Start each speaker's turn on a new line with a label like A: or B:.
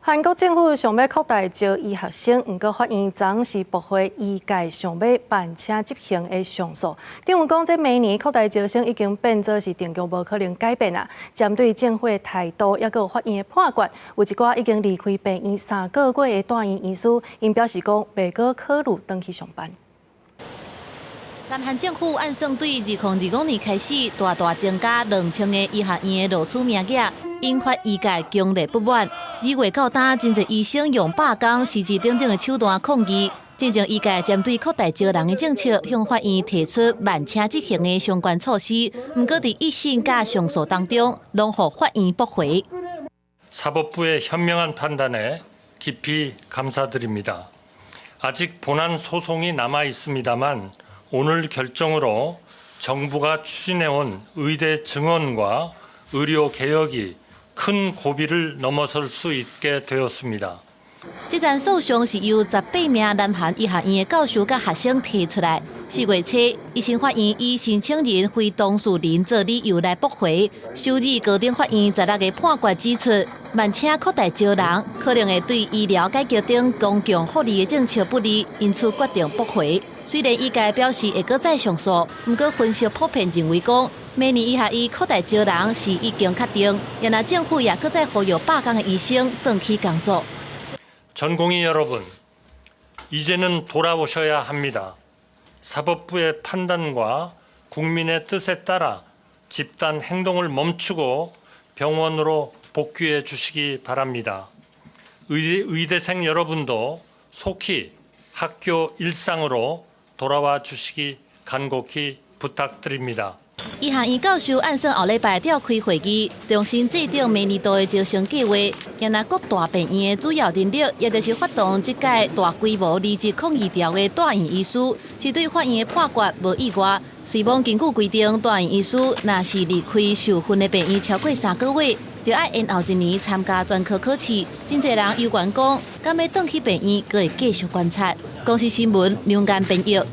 A: 韓國政府想欲擴大招醫學生，毋過法院昨昏是駁回醫界想欲慢車執行的上訴。認為講，這明年擴大招生已經變做是定局，無可能改變啊。針對政府的態度，抑閣有法院的判決，有一寡已經離開病院3個月的住院醫師，𪜶表示講，袂閣考慮轉去上班。
B: 南韓政府按算對2025年開始，大大增加2000個醫學院的錄取名額，引發醫界強烈不滿。2月到今，真濟醫生用罷工、辭職等等的手段抗議。進前醫界針對擴大招人的政策，向法院提出慢車執行的相關措施，毋過佇一審佮上訴當中，攏予法院駁回。
C: 사법부의 현명한 판단에 깊이 감사드립니다. 아직 본안 소송이 남아 있습니다만 오늘 결정으로 정부가 추진해온 의대 증원과 의료 개혁이 큰 고비를 넘어설 수 있게 되었습니다.
B: 這場訴訟是由18名南韓醫學院的教授佮學生提出來。4月初，一審法院以申請人非當事人做理由來駁回。首爾高等法院16日判決指出，慢車擴大招人可能會對醫療改革等公共福利的政策不利，因此決定駁回。雖然醫界表示會閣再上訴，毋過分析普遍認為講，明年醫學院擴大招人是已經確定，然後政府也閣再呼籲罷工的醫生轉去工作。
C: 전공의 여러분, 이제는 돌아오셔야 합니다. 사법부의 판단과 국민의 뜻에 따라 집단 행동을 멈추고 병원으로 복귀해 주시기 바랍니다. 의대생 여러분도 속히 학교 일상으로 돌아와 주시기 간곡히 부탁드립니다.
B: 醫學院教授按算後禮拜召開會議，重新制定明年度的招生計劃。然而各大病院的主要人力，也就是發動這屆大規模離職抗議潮的住院醫師，是對法院的判決無意外。雖罔根據規定，住院醫師若是離開受訓的病院超過3個月，就愛延後一年參加專科考試。真濟人猶原講，敢欲轉去病院，閣會繼續觀察。公視新聞梁間編譯。